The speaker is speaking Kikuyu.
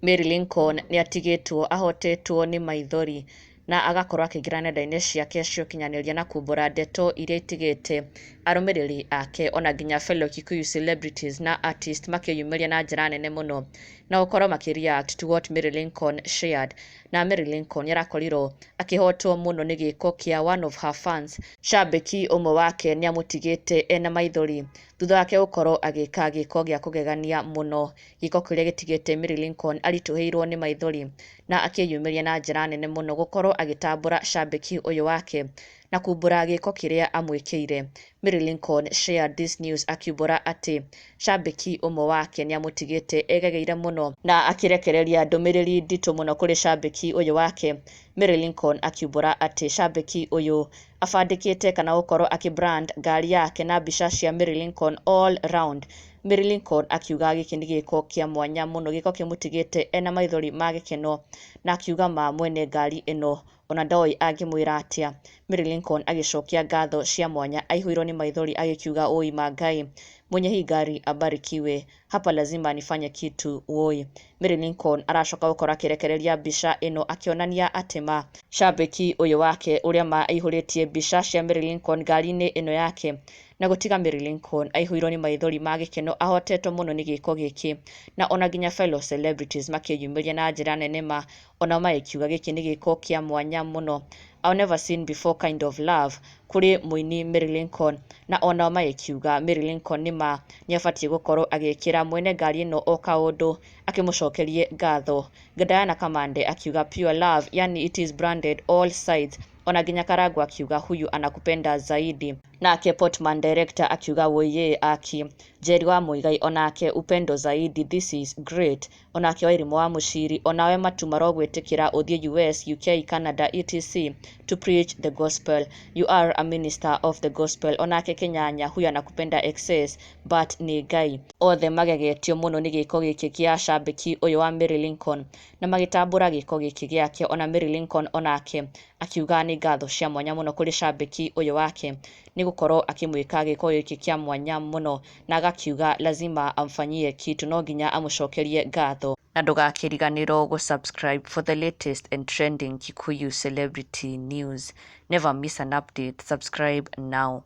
Mary Lincoln nĩ atigĩtwo ahotetwo nĩ maithori na agakorwo akĩingĩra nenda-inĩ ciake cia ũkinyanĩria na kumbũra ndeto iria itigĩte arũmĩrĩri ake ona nginya fellow Kikuyu celebrities na artists makĩyumĩria na njĩra nene mũno na gũkorwo makĩ react to what Mary Lincoln shared. Na Mary Lincoln nĩ arakorirwo akĩhotwo mũno nĩ gĩko kĩa one of her fans. Cambĩki ũmwe wake nĩ amũtigĩte ena maithori thutha wake gũkorwo agĩka gĩko gĩa kũgegania mũno, gĩko kĩrĩa gĩtigĩte Mary Lincoln aritũhĩirwo nĩ maithori na akĩyumĩria na njĩra nene mũno gũkorwo agĩtambũra cambĩki ũyũ wake na kumbũra gĩko kĩrĩa amwĩkĩire. Mary Lincoln shared this news akiumbũra atĩ cambĩki ũmwe wake nĩ amũtigĩte egegeire mũno na akĩrekereria ndũmĩrĩri nditũ mũno kũrĩ cambĩki ũyũ wake. Mary Lincoln akiumbũra atĩ cambĩki ũyũ abandĩkĩte kana gũkorwo akĩ brand ngari yake na mbica cia Mary Lincoln all round. Mary Lincoln akiuga gĩkĩ nĩ gĩko kĩa mwanya mũno, gĩko kĩmũtigĩte ena maithori ma gĩkeno, na akiuga ma mwene ngari ĩno ona ndoĩ angĩmwĩra atĩa. Mary Lincoln agĩcokia ngatho cia mwanya aihũirwo nĩ maithori agĩkiuga, "Oi mangai, mwenye hii gari abarikiwe, hapa lazima nifanye kitu woi." Mary Lincoln aracoka gũkorwo akĩrekereria mbica ĩno akĩonania atĩ ma cambĩki ũyũ wake ũrĩa ma aihũrĩtie mbica cia Mary Lincoln ngari-inĩ ĩno yake na gũtiga Mary Lincoln aihũirwo nĩ maithori ma gĩkeno ahotetwo mũno nĩ gĩko gĩkĩ, na ona nginya fellow celebrities makĩyumĩria na njĩra nene ma ona magĩkiuga gĩkĩ nĩ gĩko kĩa mwanya mũno, "I've never seen before kind of love" kũrĩ mũini Mary Lincoln, na onao magĩkiuga Mary Lincoln nĩ ma nĩ abatiĩ gũkorwo agĩkĩra mwene ngari ĩno o kaũndũ akĩmũcokerie ngatho. Diana Kamande akiuga, "Pure love, yani it is branded all sides." Ona nginya Karangũ akiuga, "Huyu anakupenda zaidi." Nake Portman director akiuga, "Woiye aki." Njeri wa Muigai onake, "Upendo zaidi, this is great." Onake Wairimũ wa Mũciri, onawe matu marogwĩtĩkĩra ũthiĩ US, UK, Canada, etc to preach the gospel, you are a minister of the gospel. Onake Kenyanya, "Huyu anakupenda excess, but nĩ Ngai." Othe magegetio mũno nĩ gĩko gĩkĩ kĩa cambĩki ũyũ wa Mary Lincoln na magĩtambũra gĩko gĩkĩ gĩake. Ona Mary Lincoln onake akiuga nĩ ngatho cia mwanya mũno kũrĩ cambĩki ũyũ wake nĩ gũkorwo akĩmwĩka gĩko gĩkĩ kĩa mwanya mũno, na agakiuga lazima amfanyie kitu, no nginya amũcokerie ngatho. Na ndũgakĩriganĩrwo gũ subscribe for the latest and trending Kikuyu celebrity news. Never miss an update. Subscribe now.